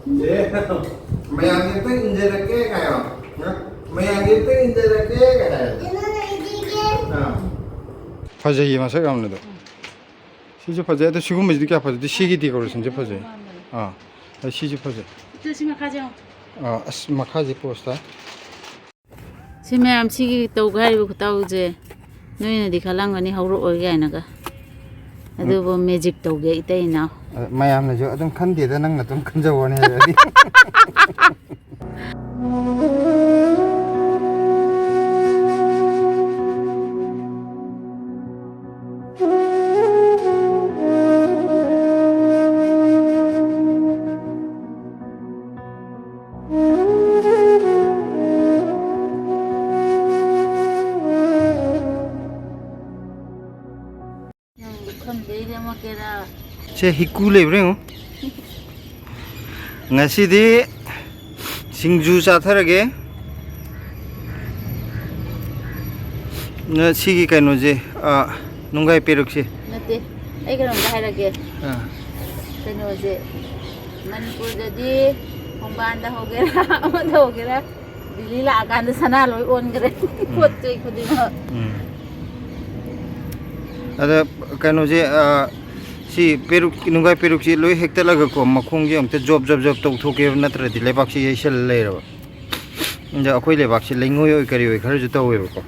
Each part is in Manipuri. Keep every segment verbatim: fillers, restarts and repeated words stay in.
ꯃꯌꯥꯝꯒꯤ ꯑꯝꯇ ꯏꯟꯖꯔꯛꯀꯦ ꯀꯥꯏꯌꯣ꯫ ꯃꯌꯥꯝꯒꯤ ꯑꯝꯇ ꯏꯟꯖꯔꯛꯀꯦ ꯀꯥꯏ ꯍꯥꯏ꯫ ꯑꯥ꯫ ꯐꯖꯩꯌꯦ ꯃꯁꯛ ꯌꯥꯝꯅꯗꯣ꯫ ꯁꯤꯁꯨ ꯐꯖꯩ꯫ ꯑꯗꯣ ꯁꯤꯒꯨꯝꯕꯁꯤꯗꯤ ꯀꯌꯥ ꯐꯖꯗꯦ꯫ ꯁꯤꯒꯤ decorationꯁꯦ ꯐꯖꯩ꯫ ꯑꯥ꯫ ꯑꯗ ꯁꯤꯁꯨ ꯐꯖꯩ꯫ ꯁꯤ ꯃꯈꯥꯁꯦ ꯌꯦꯡꯉꯣ꯫ ꯑꯥ, ꯑꯁ, ꯃꯈꯥꯁꯦ post ꯇꯥꯏ꯫ ꯁꯤ ꯃꯌꯥꯝ ꯁꯤꯒꯤ ꯇꯧꯒꯦ ꯍꯥꯏꯔꯤꯕ ꯈꯨꯇꯧꯁꯦ ꯅꯣꯏꯅꯗꯤ ꯈꯜꯂꯝꯒꯅꯤ ꯍꯧꯔꯛꯑꯣꯏ ꯀꯥꯏꯅꯒ꯫ ꯑꯗꯨꯕꯨ magic ꯇꯧꯒꯦ ꯏꯇꯩ ꯏꯅꯥꯎ꯫ ꯑ, ꯃꯌꯥꯝꯅꯁꯨ ꯑꯗꯨꯝ ꯈꯟꯗꯦꯗ, ꯅꯪꯅ ꯑꯗꯨꯝ ꯈꯟꯖꯧ ꯋꯥꯅꯤ ꯍꯥꯏꯔꯗꯤ꯫ ꯁꯦ ꯍꯤꯀꯨ ꯂꯩꯕ꯭ꯔꯥ ꯌꯦꯡꯉꯣ꯫ ꯉꯁꯤꯗꯤ ꯁꯤꯡꯖꯨ ꯆꯥꯊꯔꯒꯦ꯫ ꯉꯁꯤꯒꯤ ꯀꯩꯅꯣꯁꯦ, ꯑ, ꯅꯨꯡꯒꯥꯏ ꯄꯦꯔꯨꯛꯁꯦ꯫ ꯅꯠꯇꯦ, ꯑꯩ ꯀꯩꯅꯣꯝꯇ ꯍꯥꯏꯔꯛꯀꯦ꯫ ꯑꯥ꯫ ꯀꯩꯅꯣꯁꯦ, ꯃꯅꯤꯄꯨꯔꯗꯗꯤ ꯈꯣꯡꯕꯥꯟꯗ ꯍꯧꯒꯦꯔꯥ, ꯑꯃꯗ ꯍꯧꯒꯦꯔꯥ, ꯗꯤꯜꯂꯤ ꯂꯥꯛꯑꯀꯥꯟꯗ ꯁꯅꯥ ꯂꯣꯏ ꯑꯣꯟꯈ꯭ꯔꯦ꯫ ꯎꯝ꯫ ꯄꯣꯠ ꯆꯩ ꯈꯨꯗꯤꯡꯃꯛ꯫ ꯎꯝ꯫ ꯑꯗ ꯀꯩꯅꯣꯁꯦ, ꯑ, ꯁꯤ ꯄꯦꯔꯨꯛ, ꯅꯨꯡꯒꯥꯏ ꯄꯦꯔꯨꯛꯁꯤ ꯂꯣꯏ ꯍꯦꯛꯇꯠꯂꯒꯀꯣ, ꯃꯈꯣꯡꯁꯦ ꯑꯝꯇ ꯖꯣꯕ, ꯖꯣꯕ, ꯖꯣꯕ ꯇꯧꯊꯣꯛꯀꯦꯕ, ꯅꯠꯇ꯭ꯔꯗꯤ ꯂꯩꯕꯥꯛꯁꯤ ꯌꯩꯁꯜꯂ ꯂꯩꯔꯕ꯫ ꯑꯗ ꯑꯩꯈꯣꯏ ꯂꯩꯕꯥꯛꯁꯤ ꯂꯩꯉꯣꯏ ꯑꯣꯏ ꯀꯔꯤ ꯑꯣꯏ ꯈꯔꯁꯨ ꯇꯧꯋꯦꯕꯀꯣ꯫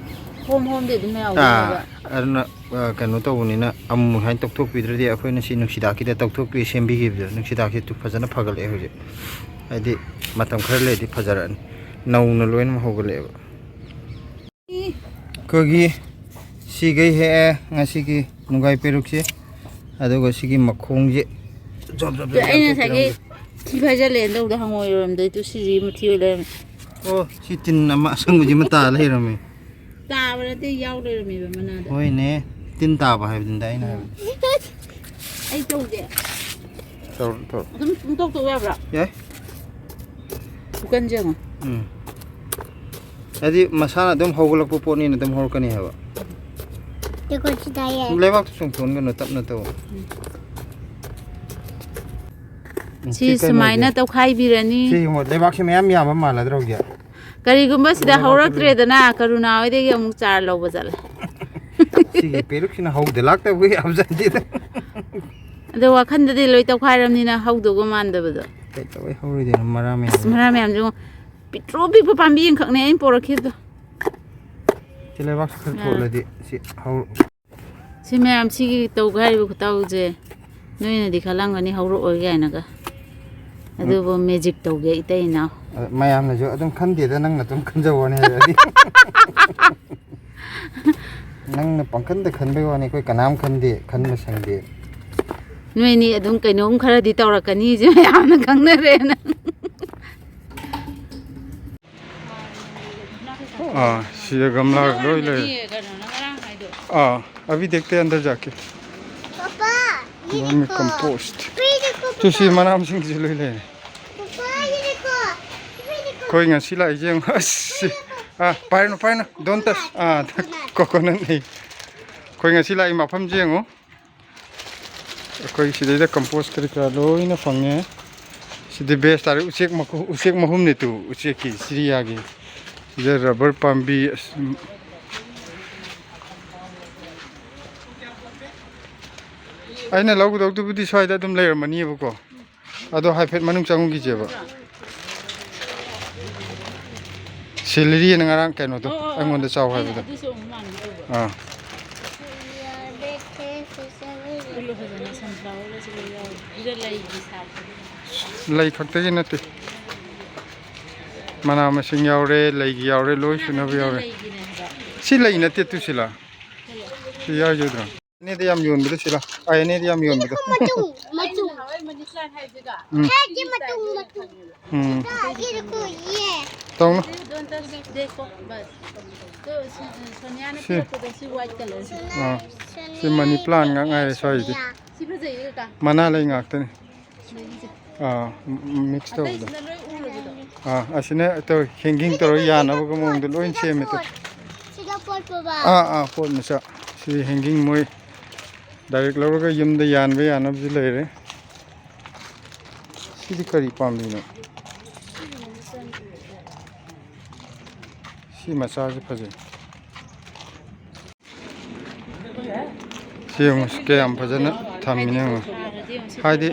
ꯍꯣꯝ ꯍꯣꯝꯗꯤ ꯑꯗꯨꯝ ꯌꯥꯎꯕꯅꯦꯕ꯫ ꯑꯥ, ꯑꯗꯨꯅ, ꯑ, ꯀꯩꯅꯣ ꯇꯧꯕꯅꯤꯅ ꯑꯃꯨꯛ ꯁꯨꯃꯥꯏꯅ ꯇꯧꯊꯣꯛꯄꯤꯗ꯭ꯔꯗꯤ, ꯑꯩꯈꯣꯏꯅ ꯁꯤ ꯅꯨꯡꯁꯤꯗꯥꯛꯀꯤꯗ ꯇꯧꯊꯣꯛꯄꯤ ꯁꯦꯝꯕꯤꯈꯤꯕꯗꯣ, ꯅꯨꯡꯁꯤꯗꯥꯛꯁꯤ ꯇꯨ-, ꯐꯖꯅ ꯐꯒꯠꯂꯛꯑꯦ ꯍꯧꯖꯤꯛ꯫ ꯍꯥꯏꯗꯤ ꯃꯇꯝ ꯈꯔ ꯂꯩꯔꯗꯤ ꯐꯖꯔꯛꯑꯅꯤ꯫ ꯅꯧꯅ ꯂꯣꯏꯅꯃꯛ ꯍꯧꯒꯠꯂꯛꯑꯦꯕ꯫ ꯑꯩꯈꯣꯏꯒꯤ ꯁꯤꯒꯩ ꯍꯦꯛꯑꯦ ꯉꯁꯤꯒꯤ ꯅꯨꯡꯒꯥꯏ ꯄꯦꯔꯨꯛꯁꯦ꯫ ꯑꯗꯨꯒ ꯁꯤꯒꯤ ꯃꯈꯣꯡꯁꯦ ꯖꯣꯕ, ꯖꯣꯕ, ꯖꯣꯕ, ꯑꯩꯅ ꯖꯣꯕ ꯉꯁꯥꯏꯒꯤ ꯄꯤꯔꯝꯒꯦ꯫ ꯊꯤ ꯐꯥꯏꯖꯜꯂꯦꯅ ꯇꯧꯕꯗ ꯍꯪꯉꯣꯏ ꯑꯣꯏꯔꯝꯗꯣꯏꯗꯣ ꯁꯤꯁꯤ ꯃꯊꯤ ꯑꯣꯏ ꯂꯩꯔꯝꯃꯦ꯫ ꯑꯣ, ꯁꯤ ꯇꯤꯟ ꯑꯃ ꯑꯁꯪꯕꯁꯤꯃ ꯇꯥ ꯂꯩꯔꯝꯃꯦ꯫ ꯇꯥꯕ ꯅꯠꯇꯦ, ꯌꯥꯎ ꯂꯩꯔꯝꯃꯦꯕ ꯃꯅꯥꯗ꯫ ꯍꯣꯏꯅꯦ, ꯇꯤꯟ ꯇꯥꯕ ꯍꯥꯏꯕꯗꯨꯅꯤꯗ ꯑꯩꯅ ꯍꯥꯏꯕꯗꯤ꯫ ꯑꯩ ꯇꯧꯗꯦ꯫ ꯇꯧꯔꯣ, ꯇꯧꯔꯣ꯫ ꯑꯗꯨꯝ ꯄꯨꯡꯇꯧ ꯇꯧ ꯌꯥꯕ꯭ꯔꯥ? ꯌꯥꯏ꯫ ꯈꯨꯀꯟꯁꯦ ꯌꯦꯡꯉꯣ꯫ ꯎꯝ꯫ ꯍꯥꯏꯗꯤ ꯃꯁꯥꯅ ꯑꯗꯨꯝ ꯍꯧꯒꯠꯂꯛꯄ ꯄꯣꯠꯅꯤꯅ ꯑꯗꯨꯝ ꯍꯧꯔꯛꯀꯅꯤ ꯍꯥꯏꯕ꯫ ꯇꯦꯡꯀꯣꯠꯁꯤꯗ ꯌꯦ꯫ ꯂꯩꯕꯥꯛꯇ ꯆꯣꯡꯊꯣꯛꯍꯟꯒꯅꯨ, ꯇꯞꯅ ꯇꯧ꯫ ꯎꯝ꯫ ꯁꯤ ꯁꯤ ꯀꯩꯅꯣꯁꯦ꯫ ꯁꯨꯃꯥꯏꯅ ꯇꯧꯈꯥꯏꯕꯤꯔꯅꯤ꯫ ꯁꯤ ꯌꯦꯡꯉꯣ, ꯂꯩꯕꯥꯛꯁꯦ ꯃꯌꯥꯝ ꯌꯥꯝꯕ ꯃꯥꯜꯂꯗ꯭ꯔꯣ ꯍꯧꯖꯤꯛ? ꯀꯔꯤꯒꯨꯝꯕ ꯁꯤꯗ ꯂꯩꯕꯥꯛꯁꯦ ꯍꯧꯔꯛꯇ꯭ꯔꯦꯗꯅ, ꯀꯔꯨꯅꯥ ꯍꯣꯏꯗꯒꯤ ꯑꯃꯨꯛ ꯆꯥꯔ ꯂꯧꯕ ꯆꯠꯂꯦ꯫ ꯁꯤꯒꯤ ꯄꯦꯔꯨꯛꯁꯤꯅ ꯍꯧꯗ ꯂꯥꯛꯇꯕꯒꯤ ꯌꯥꯝ ꯆꯟꯗꯦꯗ꯫ ꯑꯗꯣ ꯋꯥꯈꯟꯗꯗꯤ ꯂꯣꯏ ꯇꯧꯈꯥꯏꯔꯕꯅꯤꯅ ꯍꯧꯗꯧꯕ ꯃꯥꯟꯗꯕꯗꯣ꯫ ꯀꯩꯗꯧꯕꯩ ꯍꯧꯔꯣꯏꯗꯣꯏꯅꯣ? ꯃꯔꯥ ꯃꯌꯥꯝ ꯑꯁ, ꯃꯔꯥ ꯃꯌꯥꯝꯁꯦ ꯌꯦꯡꯉꯣ꯫ ꯄꯤꯛꯇ꯭ꯔꯨ ꯄꯤꯛꯄ ꯄꯥꯝꯕꯤ ꯑꯃꯈꯛꯅꯦ ꯑꯩꯅ ꯄꯣꯔꯛꯈꯤꯕꯗꯣ꯫ ꯁꯤ ꯂꯩꯕꯥꯛꯁꯤ ꯈꯔ ꯑꯥ꯫ ꯊꯣꯠꯂꯗꯤ ꯁꯤ ꯍꯧ-, ꯁꯤ ꯃꯌꯥꯝ ꯁꯤꯒꯤ ꯇꯧꯒꯥꯏꯔꯤꯕ ꯈꯨꯇꯧꯁꯦ ꯅꯣꯏꯅꯗꯤ ꯈꯜꯂꯝꯒꯅꯤ ꯍꯧꯔꯛꯑꯣꯏ ꯀꯥꯏꯅꯒ꯫ ꯎꯝ꯫ ꯑꯗꯨꯕꯨ magic ꯇꯧꯒꯦ ꯏꯇꯩ ꯏꯅꯥꯎ꯫ ꯑ, ꯃꯌꯥꯝꯅꯁꯨ ꯑꯗꯨꯝ ꯈꯟꯗꯦꯗ, ꯅꯪꯅ ꯑꯗꯨꯝ ꯈꯟꯖꯧ ꯋꯥꯅꯤ ꯍꯥꯏꯔꯗꯤ꯫ ꯅꯪꯅ ꯄꯪꯈꯟꯗ ꯈꯟꯕꯩ ꯋꯥꯅꯤ, ꯑꯩꯈꯣꯏ ꯀꯅꯥꯝ ꯈꯟꯗꯦ, ꯈꯟꯕ ꯁꯪꯗꯦ꯫ ꯅꯣꯏꯅꯤ ꯑꯗꯨꯝ ꯀꯩꯅꯣꯝ ꯈꯔꯗꯤ ꯇꯧꯔꯛꯀꯅꯤꯁꯦ ꯃꯌꯥꯝꯅ ꯈꯪꯅꯔꯦꯅ꯫ ꯑꯥ, ꯁꯤꯗ ꯒꯝꯂꯥ ꯂꯣꯏ ꯂꯩꯔꯦ꯫ ꯑꯥ, ꯑꯕꯤ ꯗꯦꯈꯇꯦ ꯍꯦ ꯑꯟꯗꯔ ꯖꯥꯀꯦ꯫ ꯄꯥꯄꯥ, ꯌꯦ ꯃꯣꯏ ꯗꯦꯈꯣ꯫ ꯀꯝꯄꯣꯁ꯫ ꯌꯦ ꯗꯦꯈꯣ, ꯇꯨ ꯁꯤ ꯄꯥꯄꯥ꯫ ꯃꯅꯥ ꯃꯁꯤꯡꯁꯤ ꯂꯣꯏ ꯂꯩꯔꯦ꯫ ꯄꯥꯄꯥ, ꯌꯦ ꯗꯦꯈꯣ꯫ ꯌꯦ ꯗꯦꯈꯣ꯫ ꯑꯩꯈꯣꯏ ꯉꯁꯤ ꯂꯥꯛꯏꯁꯦ ꯌꯦꯡꯉꯣ꯫ ꯑꯁ, ꯁꯤ-, ꯑꯥ, ꯄꯥꯏꯔꯨꯅꯨ, ꯄꯥꯏꯔꯨꯅꯨ꯫ Don't touch꯫ ꯑꯥ, coconut ꯅꯦ꯫ ꯑꯩꯈꯣꯏ ꯉꯁꯤ ꯂꯥꯛꯏ ꯃꯐꯝꯁꯦ ꯌꯦꯡꯉꯣ꯫ ꯑꯩꯈꯣꯏ ꯁꯤꯗꯩꯗ ꯀꯝꯄꯣꯁ ꯀꯔꯤ ꯀꯔꯥ ꯂꯣꯏꯅ ꯐꯪꯉꯦ꯫ ꯁꯤꯗꯤ best ꯇꯥꯔꯦ꯫ ꯎꯆꯦꯛ ꯃꯈꯨ-, ꯎꯆꯦꯛ ꯃꯍꯨꯝꯅꯤ ꯇꯨ, ꯎꯆꯦꯛꯀꯤ, ꯆꯤꯔꯤꯌꯥꯒꯤ꯫ ꯁꯤꯗ rubber ꯄꯥꯝꯕꯤ, ꯑꯁ, ꯎꯝ꯫ ꯑꯩꯅ ꯂꯧꯒꯗꯧꯗꯨꯕꯨꯗꯤ ꯁ꯭ꯋꯥꯏꯗ ꯑꯗꯨꯝ ꯂꯩꯔꯝꯃꯅꯤꯕꯀꯣ꯫ ꯑꯗꯣ ꯍꯥꯏꯐꯦꯠ ꯃꯅꯨꯡ ꯆꯪꯉꯨꯈꯤꯁꯦꯕ꯫ ꯁꯦꯂꯔꯤꯅ ꯉꯔꯥꯡ ꯀꯩꯅꯣꯗꯣ ꯑꯣ, ꯑꯣ, ꯑꯣ꯫ ꯑꯩꯉꯣꯟꯗ ꯆꯥꯎ ꯑꯩꯅ ꯍꯥꯏꯕꯗꯣ꯫ ꯑꯗꯨꯁꯨ ꯑꯃꯨꯛ ꯃꯥꯟꯒꯦ ꯇꯧꯕ꯫ ꯑꯥ꯫ ꯎꯠꯂꯨ ꯐꯖꯅ, sunflower ꯒꯁꯨ ꯂꯣꯏ ꯌꯥꯎꯔꯤ꯫ ꯁꯤꯗ ꯂꯩꯒꯤ ꯁꯥꯠꯄꯗꯣ꯫ ꯂꯩ ꯈꯛꯇꯒꯤ ꯅꯠꯇꯦ꯫ ꯃꯅꯥ ꯃꯁꯤꯡ ꯌꯥꯎꯔꯦ, ꯂꯩꯒꯤ ꯌꯥꯎꯔꯦ, ꯂꯣꯏ ꯁꯨꯅꯕ ꯌꯥꯎꯔꯦ꯫ ꯂꯩꯒꯤꯅꯦ ꯍꯥꯏꯕ꯫ ꯁꯤ ꯂꯩ ꯅꯠꯇꯦ, ꯇꯨ ꯁꯤꯂꯥ꯫ ꯁꯤ ꯌꯥꯎꯖꯗ꯭ꯔꯣ? ꯑꯅꯦꯗ ꯌꯥꯝ ꯌꯣꯟꯕꯗꯣ ꯁꯤꯂꯥ꯫ ꯑꯥ, ꯑꯅꯦꯗ ꯌꯥꯝ ꯌꯣꯟꯕꯗꯣ꯫ ꯃꯆꯨ, ꯃꯆꯨ꯫ ꯎꯝ꯫ ꯈꯔꯗꯤ ꯃꯆꯨ, ꯃꯆꯨ꯫ ꯎꯝ꯫ ꯁꯤꯗ ꯌꯦꯡꯉꯨꯀꯣ, ꯌꯦ꯫ ꯇꯧꯅꯨ꯫ ꯁꯤ꯫ ꯄꯤꯔꯛꯄꯗꯣ ꯁꯤ white colour ꯁꯦ꯫ ꯑꯥ꯫ ꯁꯤ money plant ꯉꯥꯛ ꯉꯥꯏꯔꯦ ꯁ꯭ꯋꯥꯏꯁꯤꯗꯤ꯫ ꯁꯤ ꯐꯖꯩꯌꯦ ꯀꯀꯥ꯫ ꯃꯅꯥ ꯂꯩ ꯉꯥꯛꯇꯅꯤ꯫ ꯑꯥ, ꯃꯤꯛꯁ ꯇꯧꯕꯗꯣ꯫ ꯑꯇꯩꯁꯤꯅ ꯂꯣꯏ ꯎꯔꯕꯗꯣ? ꯑꯥ, ꯑꯁꯤꯅ ꯇꯧ-, hanging ꯇꯧꯔꯒ ꯌꯥꯅꯕꯒꯤ ꯃꯑꯣꯡꯗ ꯂꯣꯏ ꯁꯦꯝꯃꯦ ꯇꯨ꯫ ꯁꯤꯗ ꯄꯣꯠ ꯄꯨꯕ꯫ ꯑꯥ, ꯑꯥ, ꯄꯣꯠ ꯃꯆꯥ꯫ ꯁꯤ hanging ꯃꯣꯏ direct ꯂꯧꯔꯒ ꯌꯨꯝꯗ ꯌꯥꯟꯕ ꯌꯥꯅꯕꯁꯨ ꯂꯩꯔꯦ꯫ ꯁꯤꯗꯤ ꯀꯔꯤ ꯄꯥꯝꯕꯤꯅꯣ? ꯁꯤ ꯃꯆꯥꯁꯤ ꯐꯖꯩ꯫ ꯁꯤ ꯌꯦꯡꯉꯨ, ꯀꯌꯥꯝ ꯐꯖꯅ ꯊꯝꯃꯤꯅꯦ ꯌꯦꯡꯉꯨ꯫ ꯍꯥꯏꯗꯤ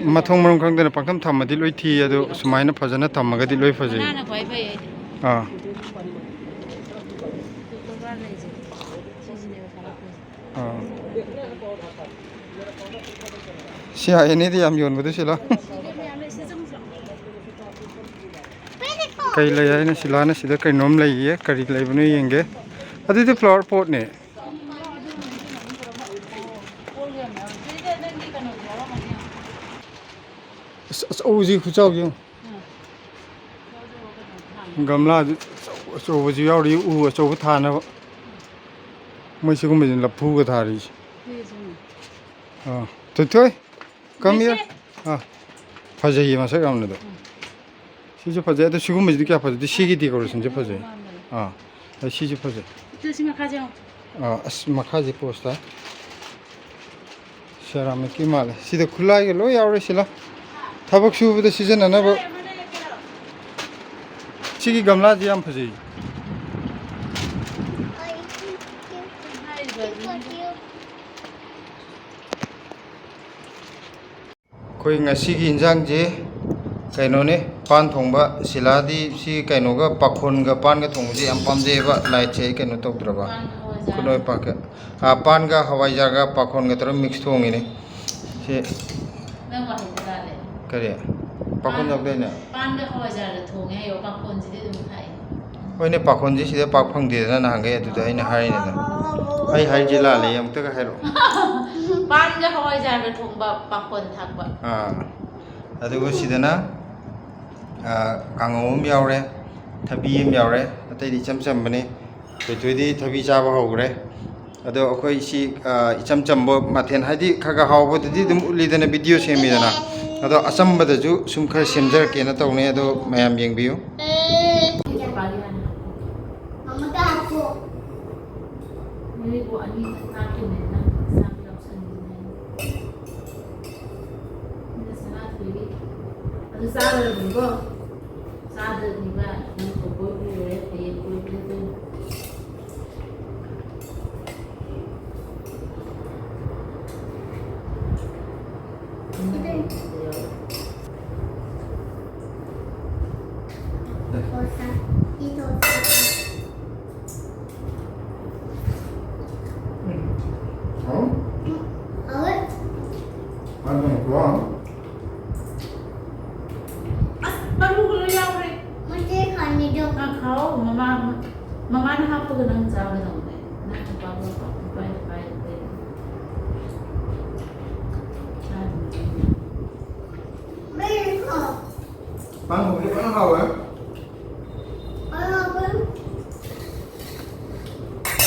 ꯃꯊꯣꯡ ꯃꯔꯝ ꯈꯪꯗꯅ ꯄꯪꯊꯝ ꯊꯝꯃꯗꯤ ꯂꯣꯏ ꯊꯤ, ꯑꯗꯨ ꯁꯨꯃꯥꯏꯅ ꯐꯖꯅ ꯊꯝꯃꯒꯗꯤ ꯂꯣꯏ ꯐꯖꯩ꯫ ꯃꯅꯥꯅ ꯈ꯭ꯋꯥꯏ ꯐꯩ ꯑꯩꯗꯤ꯫ ꯑꯥ꯫ ꯀꯣꯔꯕꯥꯟ ꯂꯩꯁꯦ꯫ ꯁꯤꯁꯤꯅꯦꯕ ꯈ꯭ꯋꯥꯏ ꯐꯩꯁꯦ꯫ ꯑꯥ꯫ ꯁꯤ ꯑꯥꯏ ꯑꯦꯟ ꯑꯦꯗ ꯌꯥꯝ ꯌꯣꯟꯕꯗꯨ ꯁꯤꯂꯥ꯫ ꯀꯩ ꯂꯩ ꯍꯥꯏꯅ ꯁꯤꯂꯥꯅ ꯁꯤꯗ ꯀꯩꯅꯣꯝ ꯂꯩꯌꯦ, ꯀꯔꯤ ꯂꯩꯕꯅꯣ ꯌꯦꯡꯒꯦ꯫ ꯑꯗꯨꯗꯤ ꯐ꯭ꯂꯥꯋꯔ ꯄꯣꯠꯅꯦ꯫ ꯑꯁ, ꯑꯆꯧꯕꯁꯤ ꯈꯨꯆꯥꯎꯁꯤ ꯌꯦꯡꯉꯨ꯫ ꯒꯝꯂꯥꯗꯤ ꯑꯆꯧ-, ꯑꯆꯧꯕꯁꯨ ꯌꯥꯎꯔꯤ, ꯎ ꯑꯆꯧꯕ ꯊꯥꯅꯕ꯫ ꯃꯣꯏ ꯁꯤꯒꯨꯝꯕꯁꯤꯅ ꯂꯐꯨꯒ ꯊꯥꯔꯤꯁꯦ꯫ ꯑꯥ, ꯊꯣꯏꯊꯣꯏ, come here꯫ ꯑꯥ, ꯐꯖꯩꯌꯦ ꯃꯁꯛ ꯌꯥꯝꯅ ꯑꯗꯣ꯫ ꯁꯤꯁꯨ ꯐꯖꯩ꯫ ꯑꯗꯣ ꯁꯤꯒꯨꯝꯕꯁꯤꯗꯤ ꯀꯌꯥ ꯐꯖꯗꯦ꯫ ꯁꯤꯒꯤ decorationꯁꯦ ꯐꯖꯩ꯫ ꯑꯥ, ꯑꯗ ꯁꯤꯁꯨ ꯐꯖꯩ꯫ ꯑꯥ, ꯑꯁ, ꯃꯈꯥꯁꯦ post ꯇꯥꯏ꯫ Ceramicꯀꯤ ꯃꯥꯜꯂꯦ꯫ ꯁꯤꯗ ꯈꯨꯠꯂꯥꯏꯒ ꯂꯣꯏ ꯌꯥꯎꯔꯦ ꯁꯤꯂꯥ꯫ ꯊꯕꯛ ꯁꯨꯕꯗ ꯁꯤꯖꯤꯟꯅꯅꯕ꯫ ꯁꯤꯒꯤ ꯒꯝꯂꯥꯁꯦ ꯌꯥꯝ ꯐꯖꯩ꯫ ꯑꯩꯈꯣꯏ ꯉꯁꯤꯒꯤ ꯏꯟꯖꯥꯡꯁꯦ ꯀꯩꯅꯣꯅꯦ, ꯄꯥꯟ ꯊꯣꯡꯕ꯫ ꯁꯤꯂꯥꯗꯤ ꯁꯤ ꯀꯩꯅꯣꯒ, ꯄꯥꯈꯣꯟꯒ ꯄꯥꯟꯒ ꯊꯣꯡꯕꯁꯦ ꯌꯥꯝ ꯄꯥꯝꯖꯩꯑꯕ꯫ Lightꯁꯦ ꯑꯩ ꯀꯩꯅꯣ ꯇꯧꯗ꯭ꯔꯕ, ꯈꯨꯠꯂꯣꯏ ꯄꯥꯛꯀ-, ꯑꯥ, ꯄꯥꯟꯒ ꯍꯋꯥꯏꯖꯥꯔꯒ ꯄꯥꯈꯣꯟꯒ ꯇꯧꯔꯒ mix ꯊꯣꯡꯉꯤꯅꯦ꯫ ꯁꯤ ꯅꯪ ꯋꯥꯍꯩꯗꯣ ꯂꯥꯜꯂꯦ꯫ ꯀꯔꯤ? ꯄꯥꯈꯣꯟ ꯄꯥꯟ-, ꯌꯥꯎꯗꯣꯏꯅꯦ? ꯄꯥꯟꯒ ꯍꯋꯥꯏꯖꯥꯔꯒ ꯊꯣꯡꯉꯦ ꯍꯥꯏꯌꯣ, ꯄꯥꯈꯣꯟꯁꯤꯗꯤ ꯑꯗꯨꯝ ꯊꯥꯛꯑꯦ꯫ ꯍꯣꯏꯅꯦ, ꯄꯥꯈꯣꯟꯁꯦ ꯁꯤꯗ ꯄꯥꯛ ꯐꯪꯗꯦꯗꯅ ꯅꯍꯥꯟꯈꯩ, ꯑꯗꯨꯗ ꯑꯩꯅ ꯍꯥꯏꯔꯤꯅꯤꯗ꯫ ꯑꯩ ꯍꯥꯏꯁꯦ ꯂꯥꯜꯂꯦ, ꯑꯃꯨꯛꯇꯒ ꯍꯥꯏꯔꯛꯑꯣ꯫ ꯄꯥꯟꯒ ꯍꯋꯥꯏꯖꯥꯔꯒ ꯊꯣꯡꯕ ꯄꯥꯈꯣꯟ ꯊꯥꯛꯄ꯫ ꯑꯥ, ꯑꯗꯨꯒ ꯁꯤꯗꯅ, ꯑꯥ, ꯀꯥꯡꯉꯧ ꯑꯃ ꯌꯥꯎꯔꯦ, ꯊꯕꯤ ꯑꯃ ꯌꯥꯎꯔꯦ, ꯑꯇꯩꯗꯤ ꯏꯆꯝ ꯆꯝꯕꯅꯤ꯫ ꯊꯣꯏꯊꯣꯏꯗꯤ ꯊꯕꯤ ꯆꯥꯕ ꯍꯧꯈ꯭ꯔꯦ꯫ ꯑꯗꯣ ꯑꯩꯈꯣꯏ ꯁꯤ, ꯑ, ꯏꯆꯝ ꯆꯝꯕ ꯃꯊꯦꯜ, ꯍꯥꯏꯗꯤ ꯈꯔ ꯈꯔ ꯍꯥꯎꯕꯗꯨꯗꯤ ꯑꯗꯨꯝ ꯎꯠꯂꯤꯗꯅ, video ꯁꯦꯝꯃꯤꯗꯅ, ꯑꯗꯣ ꯑꯆꯝꯕꯗꯁꯨ ꯁꯨꯝ ꯈꯔ ꯁꯦꯝꯖꯔꯛꯀꯦꯅ ꯇꯧꯅꯤ꯫ ꯑꯗꯣ ꯃꯌꯥꯝ ꯌꯦꯡꯕꯤꯌꯨ꯫ ꯆꯥꯔꯣꯏꯕꯀꯣ꯫ ꯆꯥꯗ꯭ꯔꯗꯤꯕ ꯅꯪ ꯀꯣꯏꯕ ꯂꯣꯏꯔꯦ, ꯍꯌꯦꯡ ꯀꯣꯏꯕ ꯆꯠꯇꯣꯏꯅꯤ꯫ ꯑꯁ, ꯃꯔꯨꯒ ꯂꯣꯏ ꯌꯥꯎꯈ꯭ꯔꯦ꯫ ꯃꯆꯦ ꯈꯥꯅꯤꯗꯣ꯫ ꯅꯪ ꯈꯥꯛꯑꯣ, ꯃꯃꯥ, ꯃꯃꯥꯅ ꯍꯥꯞꯄꯒ ꯅꯪ ꯆꯥꯒꯗꯧꯕꯅꯦ꯫ ꯅꯪ ꯅꯨꯄꯥ ꯄꯥꯏ ꯄꯥꯏ꯫ ꯄꯥꯟ ꯍꯧꯖꯤꯛ ꯐꯖꯅ ꯍꯥꯎꯋꯦ꯫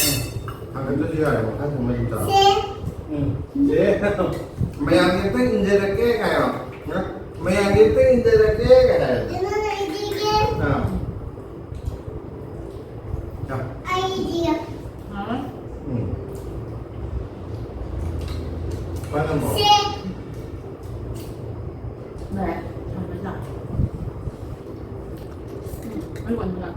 ꯎꯝ, ꯊꯥꯡꯒꯠꯇ꯭ꯔꯁꯨ ꯌꯥꯔꯦ, ꯃꯈꯥ ꯊꯝꯃ ꯑꯗꯨꯝ ꯆꯥꯔꯣ꯫ ꯁꯦ꯫ ꯎꯝ, ꯁꯦ꯫ ꯃꯌꯥꯝꯒꯤ ꯑꯝꯇ ꯏꯟꯖꯔꯛꯀꯦ ꯀꯥꯏꯌꯣ꯫ ꯃꯌꯥꯝꯒꯤ ꯑꯝꯇ ꯏꯟꯖꯔꯛꯀꯦ ꯀꯥꯏ ꯍꯥꯏꯔꯗꯤ꯫ ꯏꯟꯖꯔꯛꯀꯦ꯫ ꯑꯥ꯫ ꯌꯥ꯫ ꯑꯩꯗꯤ꯫ ꯍꯥꯎꯋꯦ꯫ ꯎꯝ꯫ ꯐꯖꯅ ꯍꯥꯎꯋꯦ꯫ ꯁꯦ꯫ ꯂꯣꯏꯔꯦ꯫ ꯊꯝꯃꯦ ꯆꯥ꯫ ꯎꯝ, ꯑꯩ ꯀꯣꯟ ꯆꯥ꯫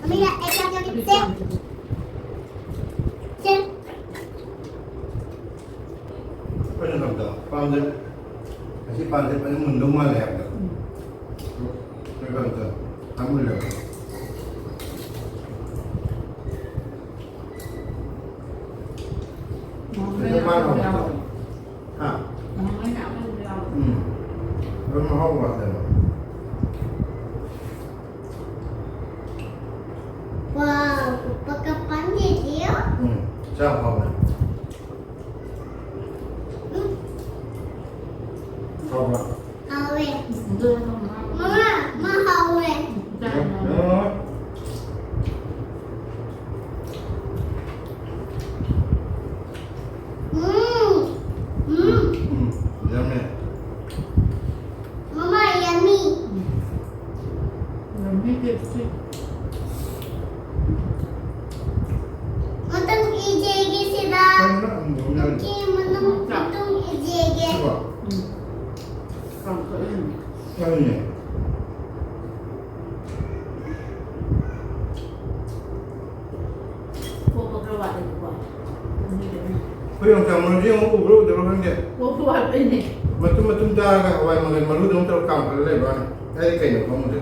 ꯑꯃꯤꯅ ꯑꯩ ꯆꯥꯛ ꯆꯥꯒꯦ꯫ ꯁꯦ꯫ ꯁꯦ꯫ ꯑꯩꯈꯣꯏꯅ ꯈꯪꯕꯗ ꯄꯥꯟꯁꯦ, ꯑꯁꯤ ꯄꯥꯟꯁꯦ ꯐꯖꯅ ꯃꯨꯟꯗꯧ ꯃꯥꯜꯂꯦ ꯍꯥꯏꯕꯗꯣ꯫ ꯎꯝ꯫ ꯑꯩꯈꯣꯏ ꯈꯪꯕꯗ ꯌꯥꯝ ꯃꯨꯜꯂꯦꯕ꯫ ꯃꯍꯥꯎ ꯁꯤꯗ ꯂꯩꯅ ꯄꯥꯟ ꯑꯃ ꯍꯧꯕꯗꯣ꯫ ꯌꯥꯎꯋꯦ꯫ ꯍꯥ? ꯃꯍꯥꯎ ꯂꯩꯅ ꯑꯃ ꯌꯥꯎꯋꯦ꯫ ꯎꯝ꯫ ꯑꯗꯨꯝ ꯃꯍꯥꯎ ꯋꯥꯠꯂꯦꯕ꯫ ꯋꯥꯎ, ꯄꯀ ꯄꯥꯟ ꯂꯩꯔꯦ꯫ ꯎꯝ, ꯆꯥꯎ ꯍꯥꯎꯕꯅꯦ꯫ ꯎꯝ꯫ ꯍꯥꯎꯕ꯭ꯔꯥ? ꯍꯥꯎꯋꯦ꯫ ꯎꯝ, ꯑꯗꯨ ꯍꯥꯎꯕ꯭ꯔꯥ? ꯃꯃꯥ, ꯃꯥ ꯍꯥꯎꯋꯦ꯫ ꯎꯝ, ꯆꯥꯎ ꯍꯥꯎꯕ꯭ꯔꯥ? ꯎꯝ꯫ ꯎꯝ, ꯎꯝ꯫ ꯎꯝ, ꯎꯝ, ꯌꯝꯃꯤ꯫ ꯃꯃꯥ, ꯌꯝꯃꯤ꯫ ꯎꯝ꯫ ꯌꯝꯃꯤ ꯇꯦꯁꯇꯤ꯫ ꯃꯇꯝ ꯏꯆꯦꯒꯤ ꯁꯤꯗ꯫ ꯀꯩꯅꯣ? ꯎꯝ, ꯌꯝꯃꯤ꯫ ꯎꯝ꯫ ꯀꯥꯡꯈꯠꯂꯤꯅꯦ꯫ ꯑꯗꯨꯅꯦ꯫ ꯄꯣꯛꯄ ꯈꯔ ꯋꯥꯠꯂꯦꯕꯀꯣ꯫ ꯑꯅꯤꯗꯒꯤ꯫ ꯑꯩꯈꯣꯏ ꯌꯣꯡꯆꯥꯛ ꯃꯔꯨꯁꯦ ꯑꯃꯨꯛ ꯎꯕ꯭ꯔꯥ ꯎꯗꯕ꯭ꯔꯥ ꯈꯪꯗꯦ꯫ ꯄꯣꯛꯄ ꯋꯥꯠꯄꯩꯅꯦ꯫ ꯃꯇꯨꯝ ꯃꯇꯨꯝ ꯇꯥꯔꯒ ꯍꯋꯥꯏ ꯃꯪꯒꯜ ꯃꯔꯨꯗꯧꯅ ꯇꯧꯔꯒ ꯀꯥꯝꯈꯠꯂ ꯂꯩꯕ ꯋꯥꯅꯤ꯫ ꯑꯩꯗꯤ ꯀꯩꯅꯣ ꯈꯪꯗ꯭ꯔꯦ꯫